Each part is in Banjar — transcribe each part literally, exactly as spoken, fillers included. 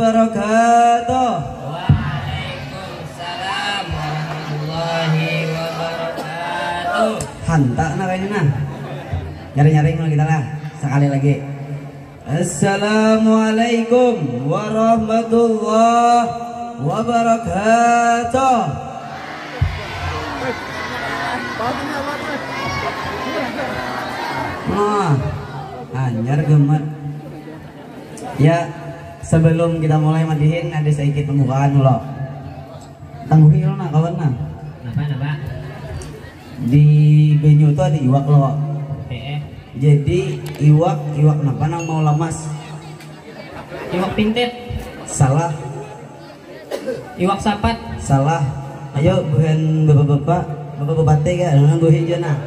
wabarakatuh. Waalaikumsalam warahmatullahi wabarakatuh. Hanta nah kayaknya nah. Nyari-nyari lah kita lah. Sekali lagi. Assalamualaikum warahmatullahi wabarakatuh. Nah, anyar gemet. Ya, sebelum kita mulai madihin ada sedikit pembukaan dulu. Tangguhi lo nah kawan nah. Napa napa? Di banyu tuh ada iwak lo. Heeh. Jadi iwak, iwak napa nang mau lamas? Iwak pintit. Salah. Iwak sapat. Salah. Ayo buhan bapak-bapak, bapak bupati kah? Nangguhi aja nah.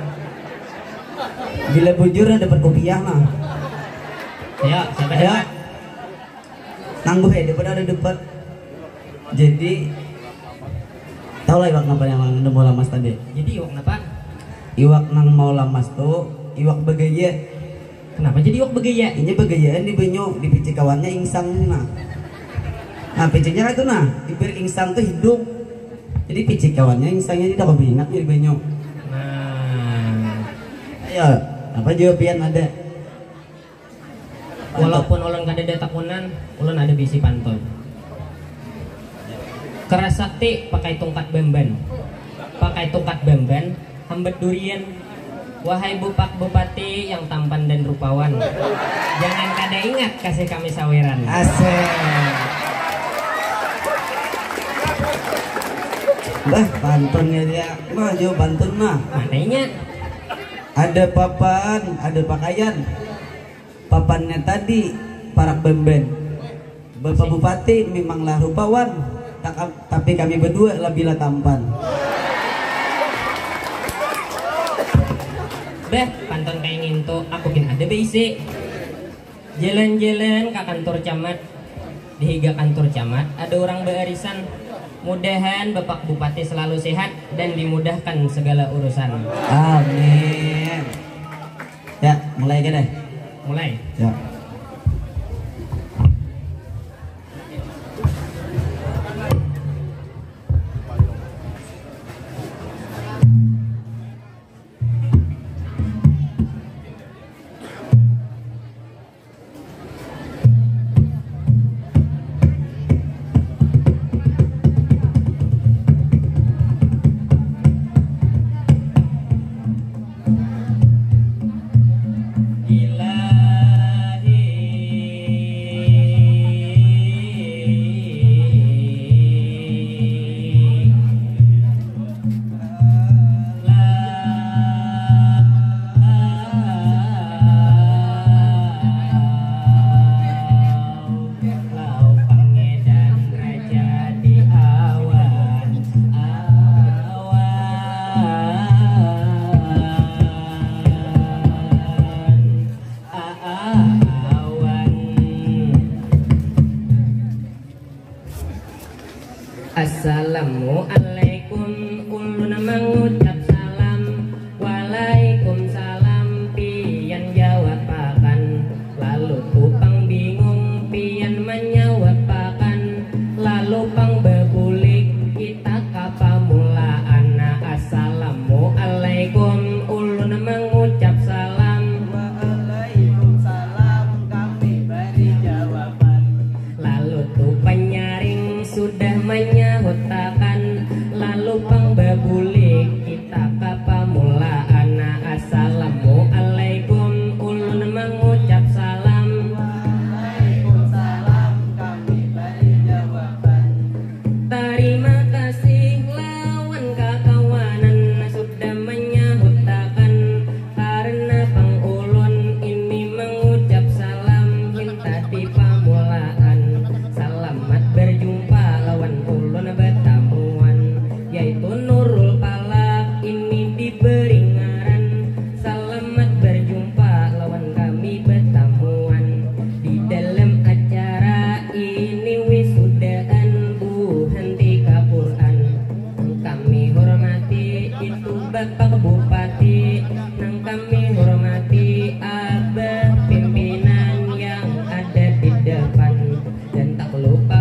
Bila bujur nah dapat kopiah nah. Ayo, siapa ayo. Dapat? Nangguh ya, dia pada ada debat. Jadi tahu lah iwak napa yang nang mau lamas tadi? Jadi iwak napa? Iwak nang mau lamas tuh iwak begaya. Kenapa jadi iwak begaya? Ini begayaan di banyu, di picik kawannya insang nah. Nah piciknya kan tuh nah, bibir insang tuh hidup. Jadi picik kawannya insangnya tidak berminat di banyu. Nah, ayo, apa jawabian ada? Walaupun ulun kadada takunan, ulun ada bisi pantun. Keras sakti pakai tungkat bamban. Pakai tungkat bamban, hambat durian. Wahai bupak bupati yang tampan dan rupawan, jangan kada ingat kasih kami saweran. Asik. Bah, pantun ya dia. Mah, jauh pantun mah. Mananya? Ada papan, ada pakaian. Papannya tadi parak bamban. Bapak Bupati memanglah rupawan, tapi kami berdua lah bila tampan. Beh, pantun kayak ngintu, aku gin ada beisi. Jalan-jalan ke kantor camat. Di higa kantor camat ada orang bearisan. Mudahan Bapak Bupati selalu sehat dan dimudahkan segala urusan. Amin. Ya, mulai aja deh. Mulai. Ya. Lauk pangedan raja di awan, awan, awan. Assalamualaikum, ulun mangucap salam. Waalaikumsalam, pian jawabakan. Lalu tu pang bingung, pian manyawabakan. Lalu pang babulik, kita ka pamulaan. Assalamualaikum, ulun mangucap salam. Waalaikumsalam, kami bari jawaban. Lalu tu panyaring sudah manyahutakan, lalu pang babulik kita ka pamulaan. Assalamualaikum, ulun mangucap salam. Waalaikumsalam, kami bari jawaban. Tarima kasih lawan kakawanan sudah manyahutakan. Karena pang ulun ini mangucap salam, minta di pamulaan. Salamat berjumpa lawan ulun batamuan, yaitu Nurul Palak ini diberi ngaran. Salamat berjumpa lawan kami batamuan di dalam acara ini, wisudaan buhan tika Quran. Nang kami hormati itu Bapak Bupati, nang kami hormati Abah pimpinan yang ada di depan, dan tak lupa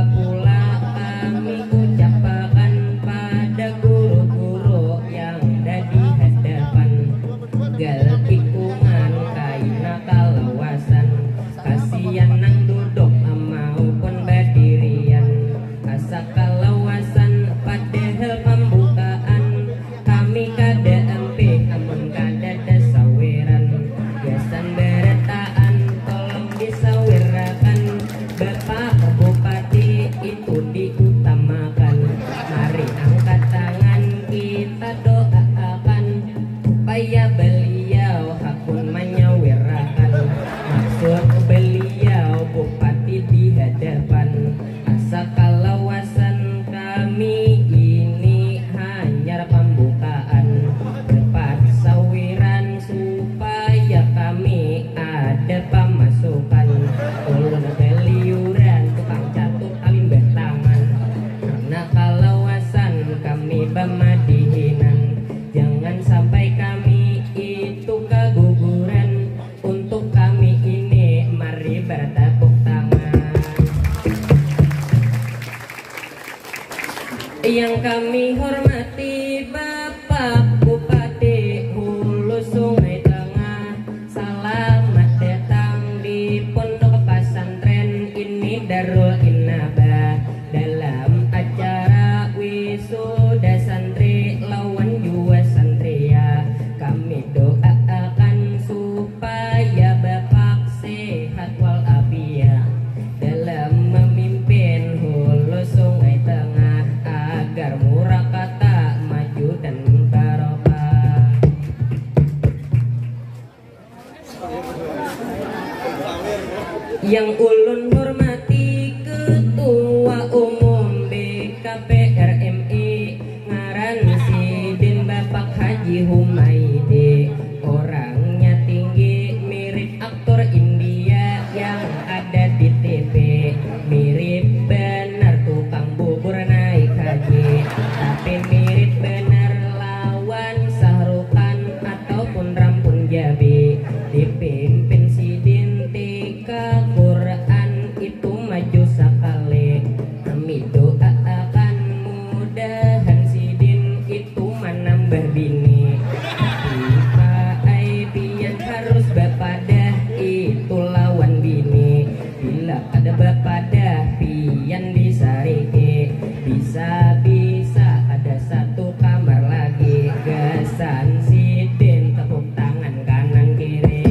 pamadihinan. Jangan sampai kami itu kaguguran. Untuk kami ini, mari bertepuk tangan. Yang kami hormati Bapak Bupati Hulu Sungai Tengah, selamat datang di Pondok Pesantren ini, Darul Inabah. Dalam acara wisuda santri lawan jua santria, kami doaakan supaya Bapak sehat walafiat dalam memimpin Hulu Sungai Tengah agar murakata maju dan barokah. Yang ulun hormati Ketua Umum B K P R M I, ngaran sidin Bapak Haji Humaidi. Orangnya tinggi, mirip aktor India yang ada di T V. Mirip benar tukang bubur naik haji, tapi mirip benar lawan Sahrukan ataupun Rampun Jabi. Dipimpin sidin tika Quran itu maju sakali. Kami doaakan mudahan sidin itu manambah bini. Tapi paai pian harus bapadah itu lawan bini. Bila kada bapadah pian disariki, bisa-bisa ada satu kamar lagi. Gasan sidin tepuk tangan kanan kiri.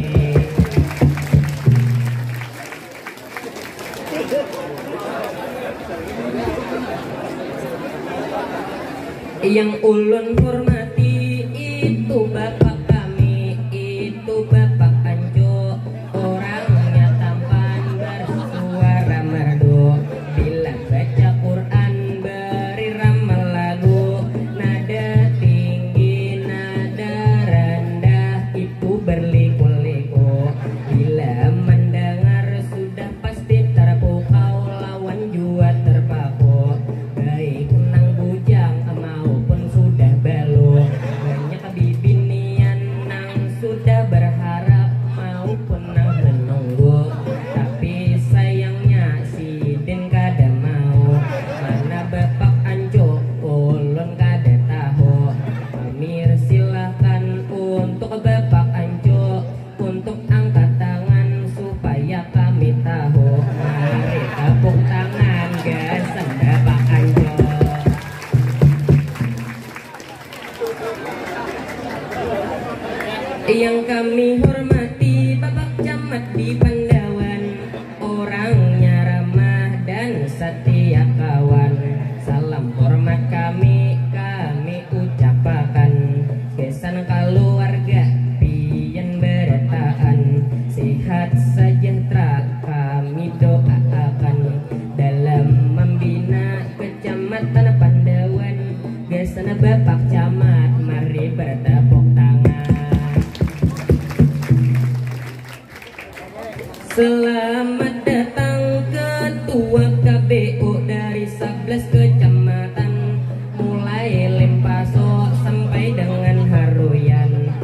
Yang ulun hormati itu bapak kami, itu bapak Anjo. Orangnya tampan, bersuara merdu. Bila baca Quran, berirama lagu. Nada tinggi, nada rendah, itu berliku-liku. Bila mendengar sudah pasti terpukau lawan jua terpaku, baik nang bujang maupun sudah baluh. Banyak bibinian nang sudah berharap maupun nang menunggu, tapi sayangnya sidin kada mau. Mana bapak Anjo, ulun kada tahu. Amir, silahkan untuk bapak Anjo. Untuk angkat tangan supaya kami tahu. Mari tepuk tangan gasan Bapak Anjo. Yang kami hormati Bapak Camat di Pandawan, orangnya ramah dan setia kawan. Salam hormat kami, kami ucapakan. Gasan kaluarga pian barataan, sehat sejahtera kami doaakan. Dalam membina Kecamatan Pandawan, gasan Bapak Camat, mari bertepuk tangan. Selamat datang Ketua K B U dari sebelas kecamatan, mulai Limpaso sampai dengan Haruyan.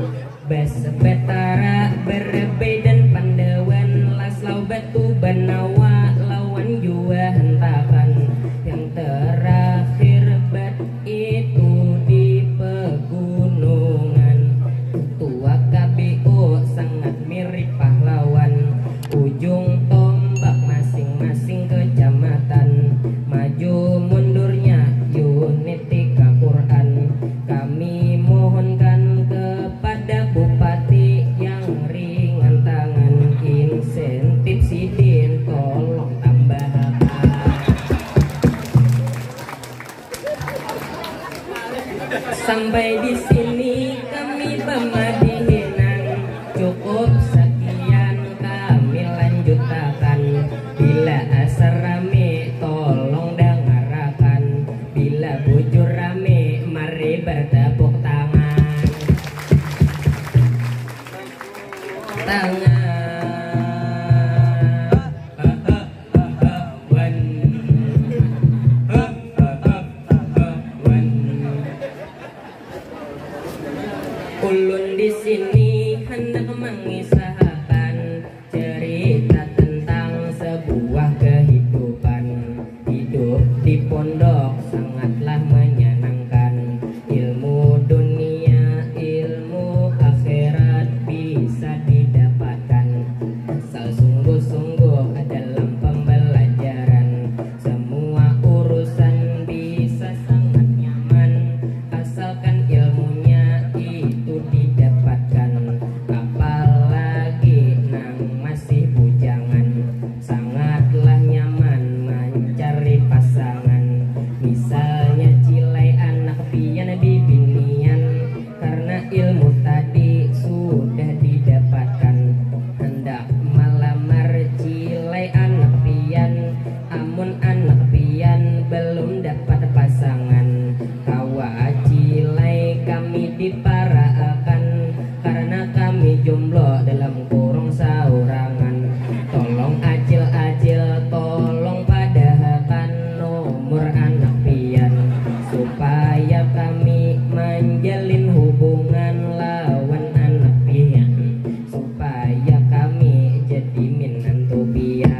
Bas Batara, Barabai dan Pandawan, Laslau, Batu Banawa lawan jua Hentakan. Yang terakhir Bat itu di pegunungan. Ketua K B U sangat mirip pahlawan. Ujung tombak masing-masing kecamatan. Maju mundurnya unit tika Quran. Kami mohonkan kepada Bupati yang ringan tangan, insentif sidin tolong tambahakan. Sampai di sini kami pamadihinan. Cukup sekian kami lanjutakan. Bila asa rame, tolong dangarakan. Bila bujur rame, mari bertepuk tangan. Tangan. Wan. Wan. Ulun di sini handak mangisahakan cerita tentang sebuah kehidupan. Hidup di pondok sangatlah menyenangkan. Ilmu dunia, ilmu akhirat bisa didapatkan. Asal sungguh-sungguh dalam pembelajaran, semua urusan bisa sangat nyaman, asalkan ilmunya itu didapatkan. Apalagi nang masih bujangan, sangatlah nyaman mencari pasangan. Misalnya cilai anak pian bibinian, karena ilmu tadi sudah didapatkan. Hendak malamar cilai anak pian, amun anak pian belum dapat pasangan, kawa cilai kami diparaakan, karena kami jomblo dalam kurung saurangan. Tolong acil-acil, tolong padahakan nomor anak pian, supaya kami manjalin hubungan lawan anak pian, supaya kami jadi minantu pian.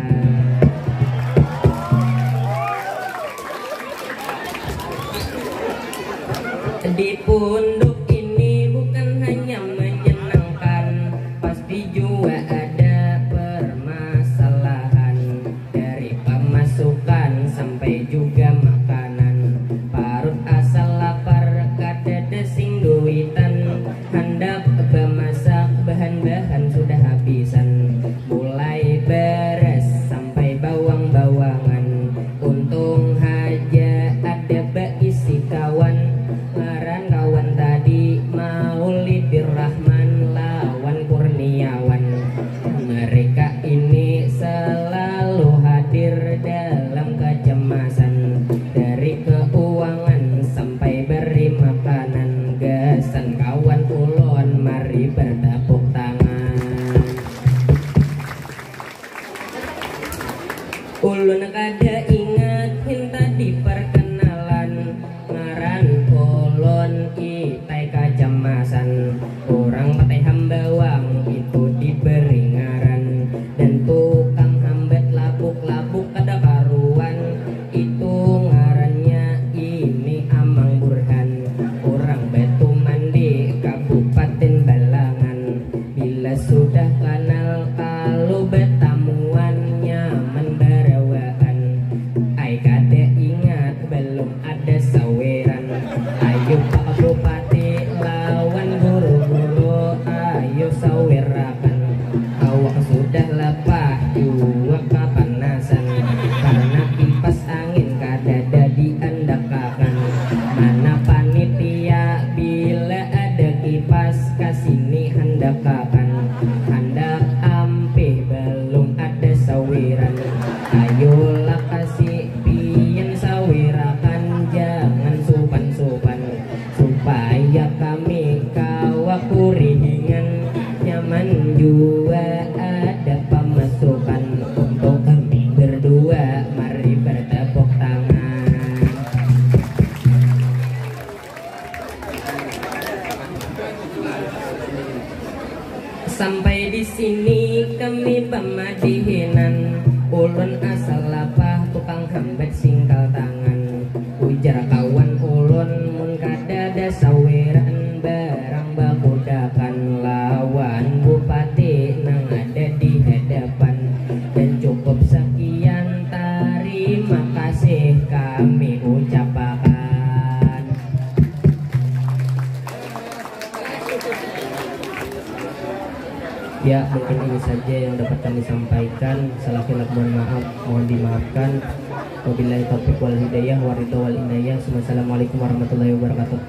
Di punduk ini bukan hanya menyenangkan, pasti jua ada permasalahan. Dari pamasukan sampai juga makanan, parut asal lapar, kadada sing duitan. Handak bamasak, bahan-bahan sudah habisan. Mulai baras sampai bawang-bawangan. Untung haja ada baisi kawan. Ngaran kawan tadi Maulidir Rahman lawan Kurniawan. Mereka ini selalu hadir dalam kecemasan. Dari keuangan sampai beri makanan. Gasan kawan ulun, mari bertepuk tangan. Ulun kada ingat hinta di perkenalan, ngaran ulun Itai Kacamasan, urang Patai Hambawang itu diberi ngaran, dan tukang hambat labuk-labuk kada karuan, itu ngarannya ini Amang Burhan, urang Batu Mandi, Kabupaten Balangan. Bila sudah kanal, kalu batamuan, nyaman barawaan. Ai kada ingat, balum ada sawiran. Ayu Pak Bupati lawan guru-guru, ayu sawirakan. Awak sudah lapah, jua kapanasan. Karena kipas angin kadada diandakakan. Mana panitia, bila ada kipas, kasini handakakan. Handak ampih, balum ada sawiran. Ayolah kasi pian sawirakan, jangan supan-supan. Supaya kami kawa kurihingan, nyaman jua ada pamasukan. Untuk kami berdua, mari bertepuk tangan. Sampai di sini kami pamadihinan, ulun asal lapah, tukang hambat singkal tangan. Ujar kawan ulun, mun kadada sawiran, barang bakudakan lawan bupati nang ada di hadapan. Dan cukup sakian, tarima kasih kami ucapakan. Ya, mungkin ini saja yang dapat kami sampaikan. Salah khilaf mohon maaf, mohon dimaafkan. Wabillahi taufiq wal hidayah, waridho wal inayah. Assalamualaikum warahmatullahi wabarakatuh.